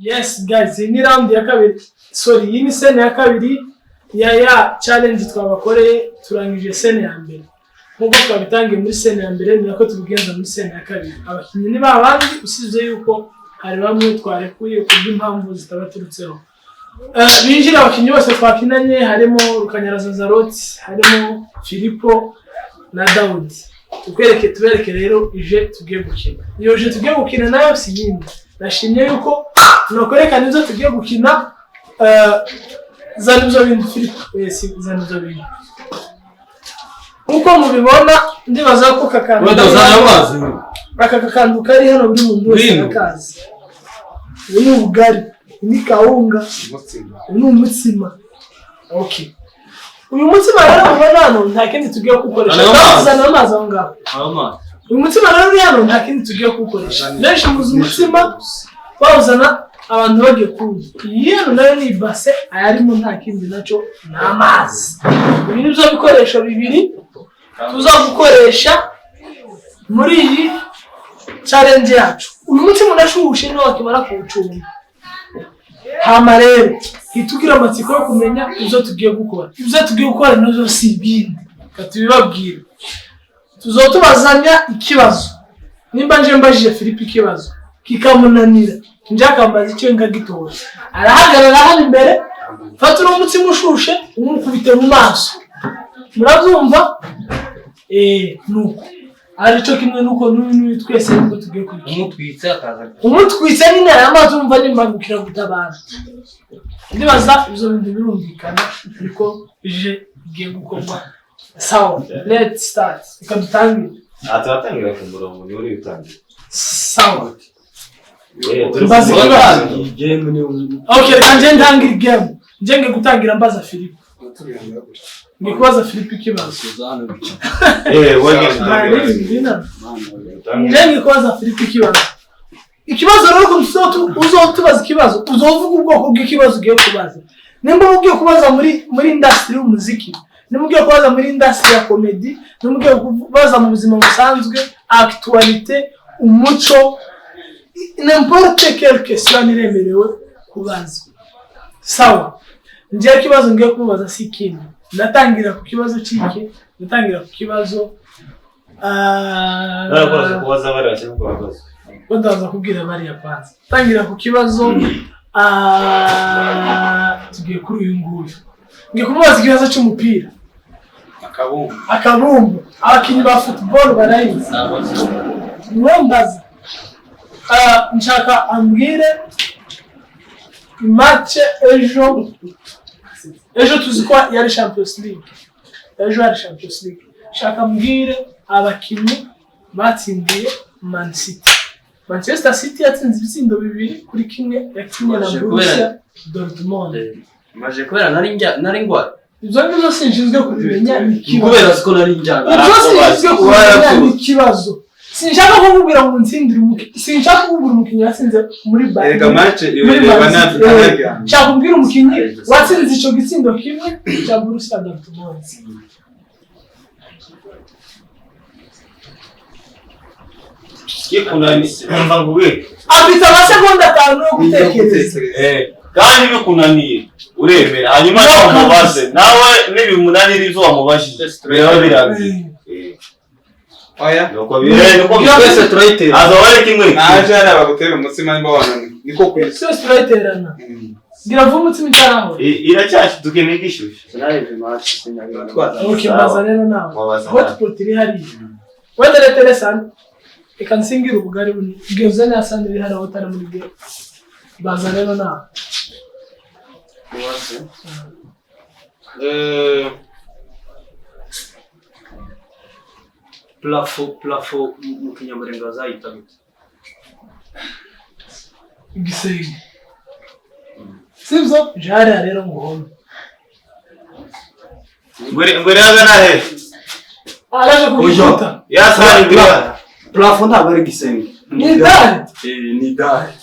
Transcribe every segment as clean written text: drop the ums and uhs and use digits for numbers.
Yes guys, iyi ni round ya kabiri, sorry, iyi ni scene ya kabiri ya challenge twabakoreye. Turangije scene ya mbere. Nk'uko twabitangiye muri scene ya mbere, ni nako tubigenza muri scene ya kabiri. Abakinnyi ni ba bandi, usibye yuko hari bamwe twarekuye kubw'impamvu zitabaturutseho. Binjira abakinnyi bose twakinanye, harimo Rukanyaraza Zaroti, harimo Filipo na Dawudi. Tukwereke, tubereke rero jeu tugiye gukina. Iyo jeu tugiye gukina nayo si yindi. Nashimye yuko nokwerekana ibyo tugiye gukina. Zana ibyo bintu, Filipo. Yes, zana ibyo bintu. Nkuko mubibona, ndibaza ko kakantu Wenda uzana amazi. aka kakantu kari hano buri muntu wese Ngwino. arakazi. Ubu ni ubugari, uyu ni kawunga, uyu ni umutsima. Okay, uyu mutsima rero mubona hano nta kindi tugiye kuwukoresha. Zana amazi. Zana amazi aho ngaho. Amazi. Uyu mutsima rero uri hano nta kindi tugiye kuwukoresha. Benshi muzi umutsima bawuzana abantu bagiye kuwurya. Iyi hano nayo ni ibase, ayarimo nta kindi nacyo ni amazi. Ibi ni byo bikoresho bibiri tuza gukoresha muri iyi challenge yacu. Uyu mutsima unashushe niwo wakimara kuwucunga. Hama rero ntitugire amatsiko yo kumenya ibyo tugiye gukora. Ibyo tugiye gukora nabyo si ibindi, reka tubibabwire. Tuzotubazanya ikibazo. Nimba nje mbajije Filipe ikibazo kikamunanira, nje akambaza icyo nkagitora, arahagarara hano imbere, fata uno mutsima ushushe umukubite mu maso. Murabyumva? Nuko aricyo kimwe nuko n'uyu n'uyu twese nibwo tugiye kubikina. Umutwitse akaza. Umutwitse nyine aya mazi, umva nimbangukira gutabara. Ndibaza ibyo bintu birumvikana, niko jeu igiye gukorwa. Sawa, let's start, reka dutangire. Aha turatangira ku murongo, niwe uri gutangira. Sawa. Turi ku Mbaza murongo. ikibazo. Game ni Okay, reka nje ntangire game. Nje ngiye gutangira mbaza Filipe, ngiye kubaza Filipe ikibazo. Wowe ngiye gutangira. Nje ngiye kubaza Filipe ikibazo. Ikibazo rero, ukuntu uzotubaza ikibazo, uzovuga ubwoko bw'ikibazo ugiye kubaza. Nimba ugiye kubaza muri industry y'umuziki, nimba ugiye kubaza muri industry ya comedy, nimba ugiye kubaza mu buzima busanzwe, actualité, umuco, n'importe quelle question iremerewe kubazwa. Sawa, njyewe ikibazo ngiye kumubaza si ikindi, ndatangira ku kibazo cy'iki, ndatangira ku kibazo Narakoze kubaza bariya cyangwa kubaza. Ko ndaza kubwira bariya kwanza. Tangira ku kibazo, tugiye kuri uyu nguyu, ngiye kumubaza ikibazo cy'umupira. Akabumbu. Akabumbu, abakinnyi ba football barayizi. Niwe mbaza. Nshaka ambwire match ejo. Ejo tuzi ko yari Champions League, ejo yari Champions League. Nshaka ambwire abakinnyi batsindiye Man City. Manchester City yatsinze ibitsindo 2-1, yakinnye na Baje Borussia Dortmund. Maje kubera nari njya nari ndwaye. Ibyo ngibyo sinshinzwe kubimenya, ni ikibazo. Kubera siko nari njyana. Ibyo sinshinzwe kubimenya, ni ikibazo. Sinshaka kukubwira ngo unsindire umukinnyi, sinshaka kukubwira umukinnyi watsinze muri Bayern. Erega match Muri iwereba Man natwe City. tutanajyana. Nshaka kubwira umukinnyi watsinze icyo gitsindo kimwe cya Borussia Dortmund. Kikunani mva ngubwire. Afite amasegonda 5 yo gutekereza. Kandi bikunaniye uremera, hanyuma No, nawe umubaze, nawe nibimunanira ibyo wamubajije biraba birangiye. Oya. Nuko biri, nuko biri. Twese turayitera. Aza wari kimwe. Naje hariya bagutera umutsima nimba wananiwe. Niko ku isi. Twese turayiterana. Gira vuba, umutsima itaraho. Iracyashye, dukeneye igishyushye. Sinarebye match, sinabibona. Okay, mbaza rero nawe. Wabaza. Hotpot iri hariya, wenda retere sani, reka nsingire ubugari buni bwiza nta sani iri hariya utari muri bwe. Baza rero nawe. Plafond, plafond mu Kinyamurenge bazayita gute? Igisenge, sibyo? Je hariya rero nguhome. Ngwere hagana he? Araje kuguta. Ya sani ngwere hano. Plafond ntabwo ari igisenge. Ni idari. Ni idari.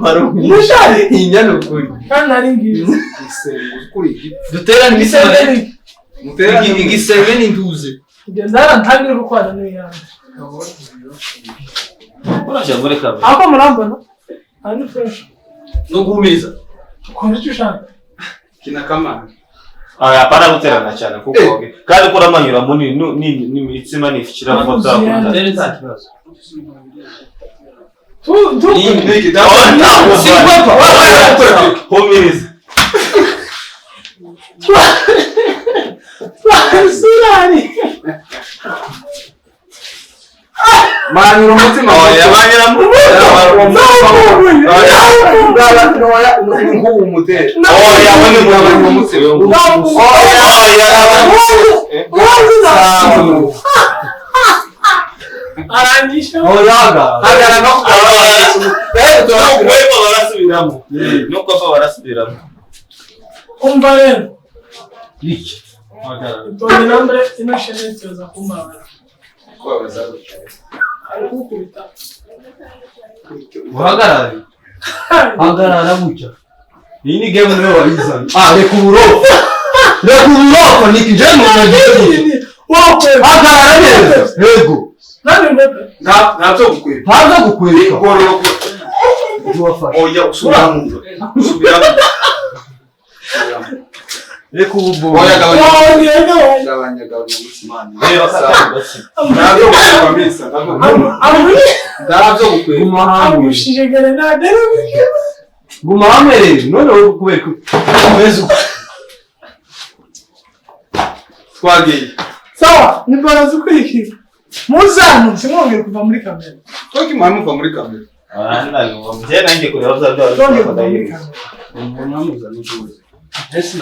Barumye. Ni idari. Inyana ukuri. Kandi nari ngizi. Igisenge ukuri igipfu. Duterane Igisenge imisima. ni Muterane. Igisenge ni induze. Kugenda hariya ntangire gukorana n'iyanjye. Uraje muri kamera. Ako murambona. Aha ni fresh. No guhumiriza. Ukora icyo ushaka. Kina kamana. Ah, hapana guterana cyane kuko kandi ukora amanyura munini ni imitsima nifikira vuba. Tere nta kibazo. Tu tu. Niki Humiriza. Surari. Manyura umutsima. Oya, manyura Oya, we ni umutsima. Oya, Arangije. Oyaga. Nuko barasubiramo. Nuko barasubiramo. Umva rero. Iki. Itonde nambere ino sheneti yoza kumbabara. Ari kukubita. Uhagarare. Hagarara gutya. Iyi ni game niwe wayizanye. Ah, reka uburofa. Reka uburofa niki je ntunagiye. Wowe. Hagarara neza. Yego. Nani ngwepe? Ntabyo gukwega. Ntabyo gukwega. Gororoka. Ntiwafashe. Oya, usubiramo. Usubiramo. Reka ububobo. Oya, gabanya. Wowe. Gabanya, gabanya umutsima. Reba Ntabyo gukwega misa. Ntabyo gukwega. Guma hamwe. Amushije grenade. Guma hamwe rero. None wowe kubera ko umeze uko. Twagiye. Sawa, ni baraza ukurikira. Muzamu simwongere kuva muri kamera. Toki muva muri kamera. Ah, nani njye nanjye kureba bya bya. Mwongere kuva muri kamera.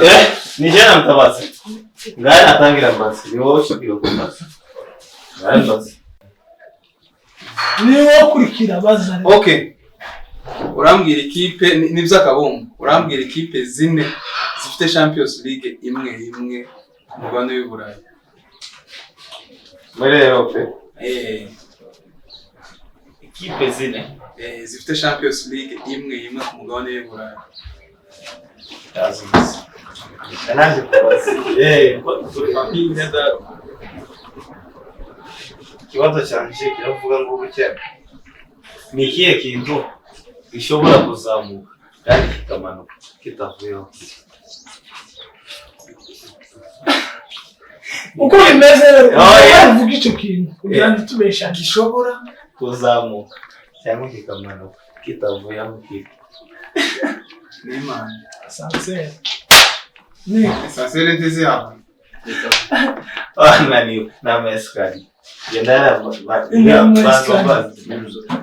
Eh, ni jana mtabazi. Ngaya natangira basi. Ni wowe ushobora kumbaza. Ngaya mbazi. Ni wowe ukurikira baza. Okay. Urambwira ikipe ni by'akabumbu. Urambwira ikipe zine zifite Champions League imwe imwe ku mugabane w'i Burayi. Muri Europe. Ikipe zine Zifite Champions League imwe imwe ku mugabane w'i Burayi. Yazize. Nanjye kubaza. Ikibazo cyanje kiravuga ngo gutya. Ni ikihe kintu gishobora kuzamuka kandi kikamanuka kitavuyeho? Uko bimeze rero, Oya. uvuga icyo kintu kugira ngo tubeshane. Gishobora kuzamuka cyangwa kikamanuka kitavuye aho kiri. N'Imana. Asanseri. Ni Esanseri ntizihabwa. Ananiwe n'amaesikariye. Genda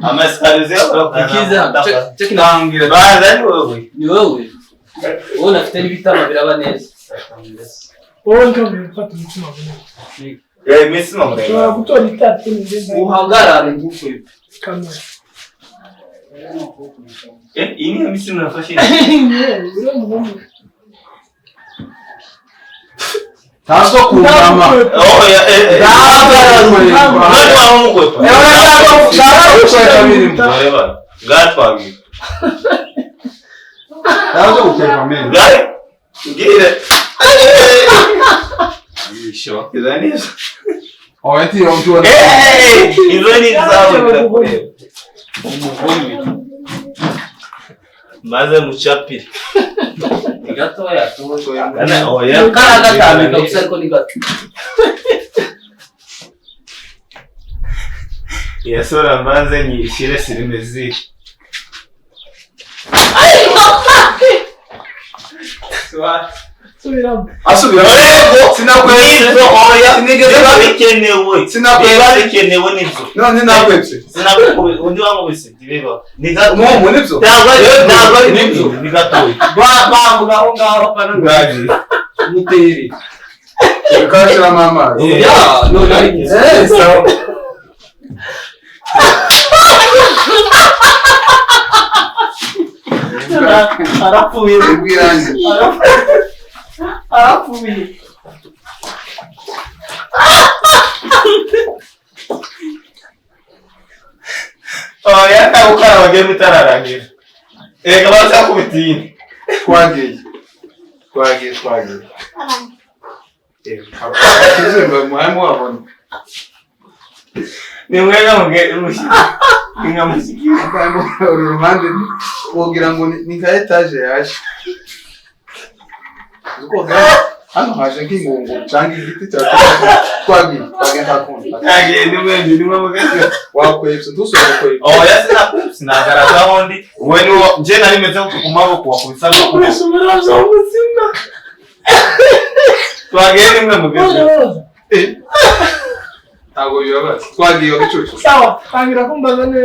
amaesikariye Ikiza. Check na Nambwira. baza ni wowe. ni wowe. Wowe unafite n'ibitama biraba neza. wowe nkamenya gufata umutima munini. Iminsi Ushobora muremure. gutora itati ngenda Uhagarare ngukwe. kamera. Iyi niyo minsi murafashe. Yewe, uri umuhungu. Ntabwo kunama. Oya, Ntabwo. Nani wamukwepa? Mureba. Ngatwagiye. Ntabyo gukwega meni. Ngare. Ngire. Yisho. Izani. Oya, tiyo mtu. Izo ni zawe ndakureba. Umugome. Maze mucapire. Ni gatoya toya. Ana oya. Kara gatanu gusa ariko ni gato. Yasora maze nyishire sirimeziri. Subiramo. Asubira. Yego. Sinakwepse. Nibyo oya. Sinigeze Biba bikenewe. Sinakwepse. Biba bikenewe nibyo. None nakwepse. Sinakubise undi wamubise ntibiba. Ni gato. Umuhungu nibyo? Ntabwo ari ntabwo ari Nibyo. nibyo. Ni gatoya. Bavuga aho ngaho apana Ngaji. mutere. Ukashiramo amazi. Ya, none ari Sawa. Arapfuye. Ubwirange. Arapfuye. Oya ntabwo ukaraba game itararangira. Erega barakubita iyindi. Twagiye. Twagiye, twagiye. Akizemba muhaye muhabona. Ni mwega muge mushyire. Uru ruhande wogira ngo ni nka etaje yaje. Hano haje nk'ingungu cyangwa igiti cya twagiye twagenda kundi. Yagiye ni mwe mugeze. Wakwepse ntusubire gukwepsa. Oya sinakwepsa sinagaragaho ndi. Wowe ni wo nje nari meze ku maboko wakubisa no ku. Kubisa umurabyo w'umutsima. Twagiye ni mwe mugeze. Ntabwo bibabaza. Twagiye wagicucu. Sawa, tangira kumbaza ni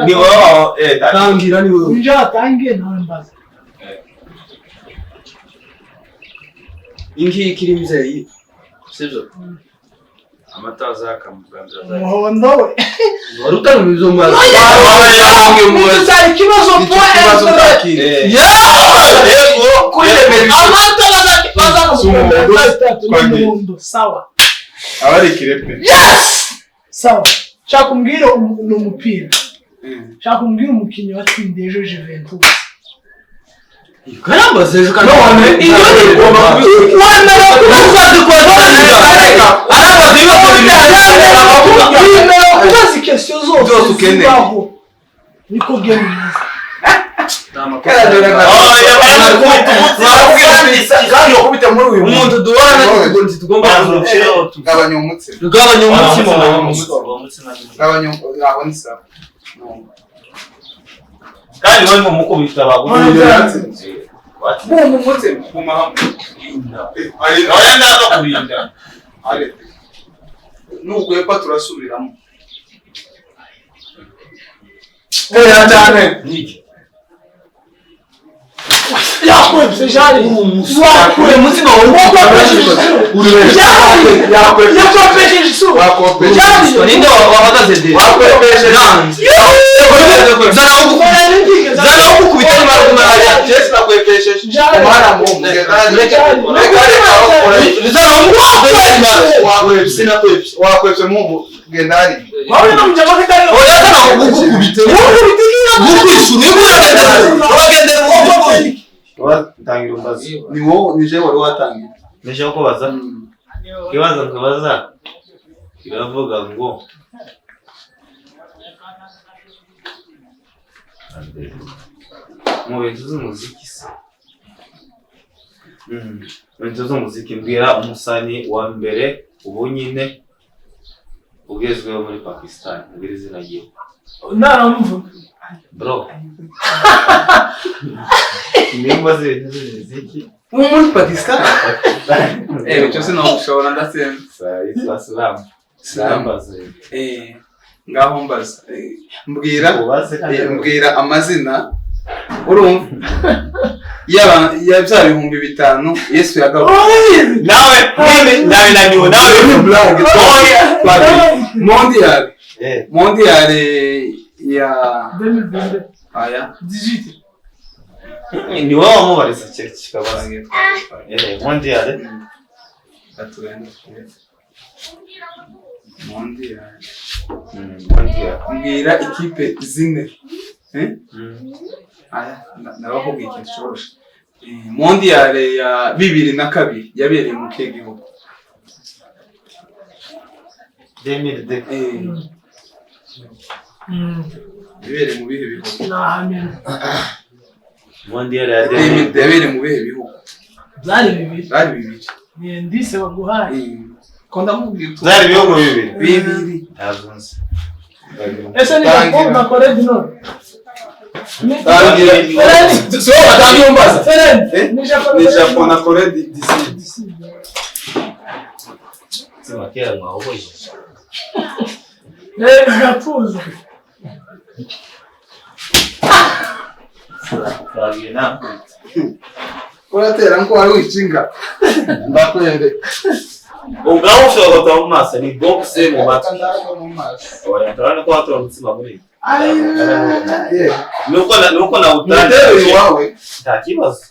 Ni wowe tangira ni wowe. Nje atangiye nawe mbaza. Ingi ikiri mzeyi. Sibyo? Amata azaka mugambira azaka. Umuhondo we. Wari utari mu mazi. Cyari ikibazo point. Yego kuremera amata bazaka umuhondo. Sawa. Abarekire pe. Yes! Sawa. Shaka umbwire ni umupira. Shaka umbwire umukinnyi watsindiye ejo Juventus. Karambaza ejo kandi none iyo igomba wemera kubaza ikesiyo zose zibaho niko game imeze. Kandi wakubita muri uyu umuntu duhana tugomba kugabanya umutsima. Kugabanya umutsima. Gabanya aho ni sawa. Kandi wowe mumukubita baguye. Mu mutsima guma hamwe. Oya ndaza kurinda. Arete. Nugwepa turasubiramo. Tera cyane. Niki. Yakwepse jari. Wakuye umutsima wawe Uri Yakwepesheje isura. Wakwepesheje. Ninde wahagaze de? Wakwepesheje. Zana ukukubita nimara kumara. Jesi nakwepesheje. Mwana mu Zana ukukubita nimara. Wakwepse. Sinakwepse. Wakwepse mu gendari. Wawe no mujama kitari. Oya zana ukukubita. Ukukubita. Uragendera. Tangira umbaze. Ni wowe nije wari watangira. Nije kubaza. Kibazo nkubaza kiravuga ngo mu bintu z'umuziki se. Mu bintu z'umuziki mbwira umusani wa mbere ubu nyine ugezweho muri Pakistan mbwira izina rye. Naramuvuga. Bro. Nimba z'ibintu z'umuziki muri Pakistan. Icyo sinashobora ndatsinze. Salam. Salam. Ngaho mbaza. Mbwira mbwira amazina urumva ya bya 5000 Yesu yagabuye. Nawe nawe naniwe nawe blague. Mondial. Mondial ya 2022. Aya 18. Ni wowe wamubariza kikabaza. Mondial. Atugenda. Mondial. Mondial. Mbwira ikipe zine. Aya nabakubwiye ikintu cyoroshe. Mondial ya 2002 yabereye mu kihe gihugu? 2002. Yabereye mu bihe bihugu? Nahamenya. Mondial ya 2002 yabereye mu bihe bihugu? Byari bibiri. Byari bibiri. Ni ndise baguhaye. Ko ndamubwiye byari ibihugu bibiri. Bibiri. Ntazunze. Ese ni Japon na Korea du Nord. Tangira. So batangiye umbaza. Ni Japon. Ni Japon na Korea du Sud. Sima kera mwahoboye. Gatuza. Twagiye na. Uratera nko wari wicinga. Ndakwere. Ubwaho ushobora gutaba mu maso ni boxe mu matwi. Mu maso. Oya turabona ko watora umutsima muri. Nuko Nuko nawutangira iwawe. Nta kibazo.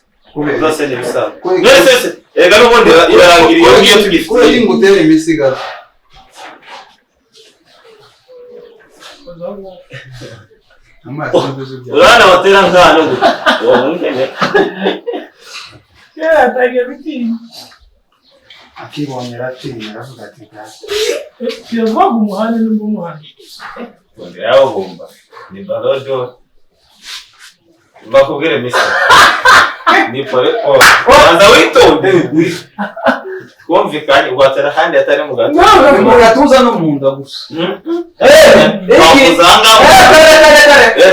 Zose ni ibisanzwe. Kubera None se ega n'ubundi irarangira iyo ngiyo tugifite. Kubera ingutera imisigaro. Amaso Urabona batera nk'ahantu gutya. Uwo mwene. Yeah, atangiye gutinya. Akibonye aratinya aravuga ati nta. Kiravuga umuhane n'ubwo umuhane. Yawubumba ni barodo mbakubwire misa ni pole pole banza witonde twumvikanye ugatera ahandi atari mu gatuza Ni mu gatuza no mu nda gusa. Twavuze ahangaha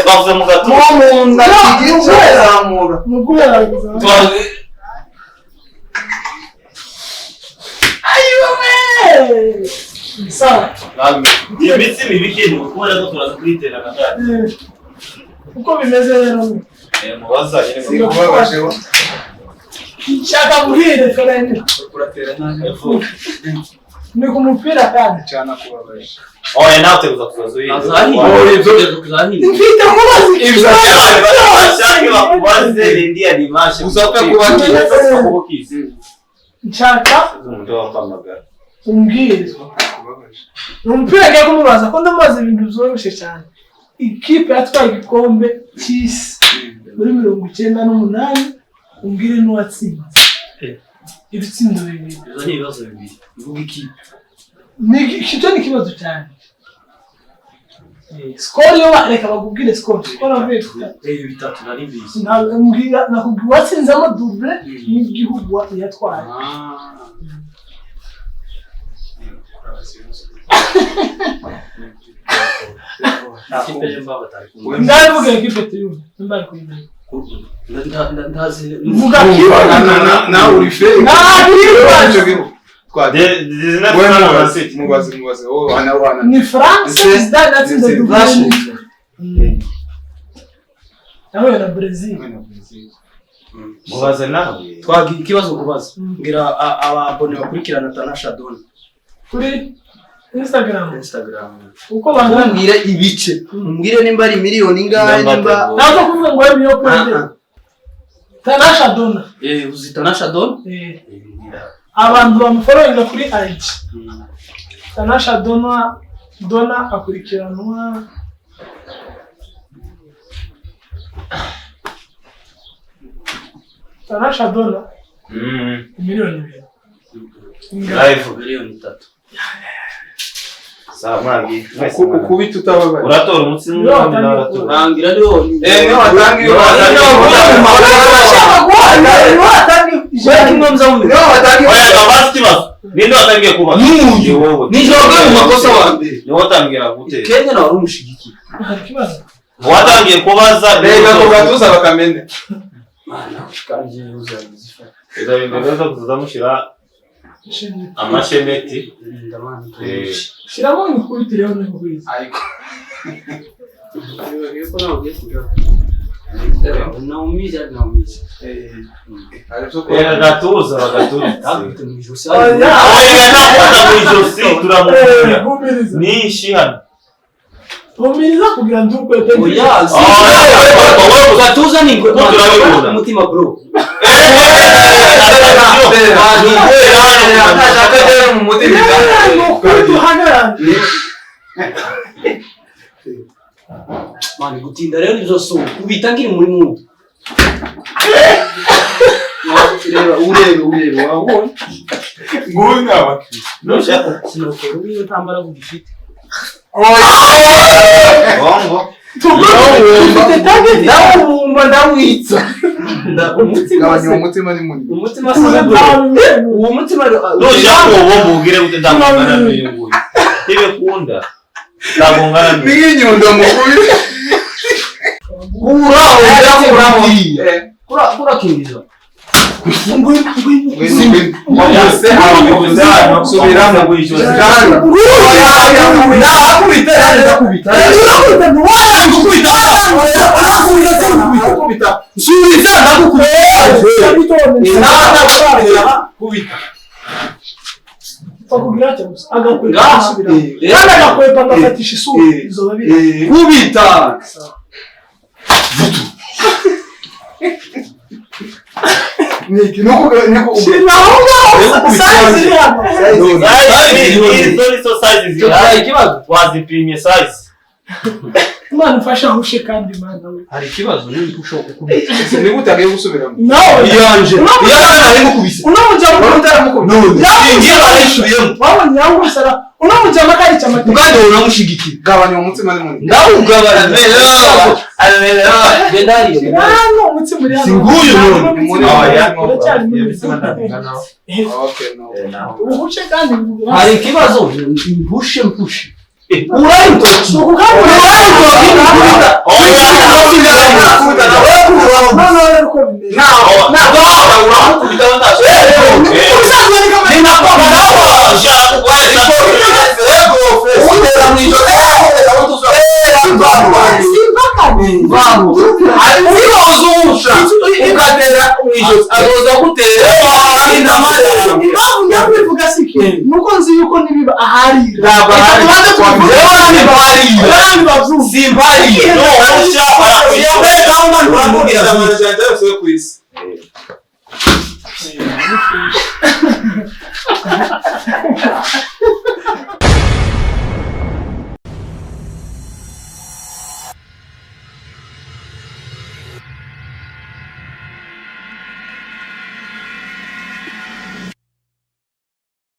twavuze mu gatuza mu nda kigiye kuzamura. Mu guheraguza. Ayiwe! Sawa. Imitsi mibi ikintu kubera ko turaza kuyitera akagari. Uko bimeze rero mubaza nyine Sikubabaje wa. Nshaka guhire Ferene. Uratera nabi. Ni ku mupira kandi. Cyana kubabaje. Oya nawe uteguza kuzaza uyize. Azahiye. Mfite kubaza Ibyo Bashake bakubaze rindi ya dimanche. Uzapfa kubakiza. Nshaka Umuntu wampamagara. umbwire. Ni umupira ngiye kumubaza ko ndamubaza ibintu byoroshye cyane. Ikipe yatwaye igikombe cy'isi muri 98 umbwire n'uwatsinze. Ibitsindo bibiri. Ibibazo ni ibibazo bibiri. Uvuga ikipe. Ni icyo ni ikibazo cyane. Skol yo reka bakubwire skol. Skol avuye bitatu nari mbizi. Mbwira nakubwira uwatsinzemo double n'igihugu yatwaye. Ikipe y'imba batari kumwe. Ndavuga ikipe tuyumve. Nimba ari kuyimenya. Ndazi. Vuga kipe. Na uri fe. Na kipe. Mubaze mubaze. Oh wana wana. Ni France Zidane atsinze double. Nawe na Brazil. Mubaze nawe. Twagira ikibazo kubaza. Ngira ababone bakurikirana Tanasha Donna kuri Instagram. Uko bangana Umbwire ibice. Umbwire nimba ari miliyoni ingahe nimba nazo kuvuga ngo ari miliyoni. Tanasha Donna. Uzi Tanasha Donna? Abantu bamufollowinga kuri IG. Tanasha Donna Donna akurikiranwa Tanasha Donna miliyoni 2. Live miliyoni 3. Sawa mwangi. Ukubita utababaye. Uratora umutsi n'undi uratora. Rangira niwo. Niyo watanga iyo. Ninde watangiye kubaza? N'uyu. Wowe. Nijoro mu makosa wa mbere. Niwe watangiye gutera. Kenya na wari umushigikiye. Watangiye kubaza. Rega ku gatuza bakamene. Mana kandi uzabizifata. Uzabimenya kuzamushira amasheneti. Shiramo imikubitire yo n'ikubita. Ariko. Yuko nawe ugiye kuja. Naumiza naumiza. Gatuza bagatuza. Akubita mu ijosi. Oya. Oya nakunda mu ijosi turamukunda. Nishi hano. Humiriza kugira ndukwe. Oya. Gatuza ni umutima bro. Mani gutinda rero nizo so kubita ngiri muri mu. Reba urebe wabonye. Nguyu aba. Nushaka sinokora uyu ntambara gufite. Bongo. Tufite target. Ndawubumba ndawitsa. Gabanya umutima ni munini. Umutima se uwo mutima nushaka uwo mubwire gute ndamugana n'uyu nguyu. Ntibikunda. Ndamugana n'uyu. Ni inyundo mukubita. Kura kura kura kingiza. Kubita. Niki nuko niko Wazipimye size. Imana mfasha ahushe kandi Imana we. Hari ikibazo ni ushoboka gukubita. Ni gute gusubiramo? Nawe Iyanje. Iyanje ari gukubise. Uno mujya utaramukubise. None. Ngiye barayisubiyemo. Wabonye yangusara. Uno mujama karica amategeko. Kandi uramushigikira. Gabanya umutsima ni munini. Ndawugabanya. Genda hariya. Hano umutsima uri hano. Si nguyu Hano none. umutsima Oya. uracyari munini. Okay, no. Ubuhushe kandi Hari ikibazo mpushe mpushe. Urayitoki. Ukukabura. Noneho rero uko bimeze. Ubusanzwe ni kama- Simpakane. Impamvu njya kwivuga si ikintu nuko nzi yuko nibiba aharira. Abandi bavyumva. Yose yo ku isi.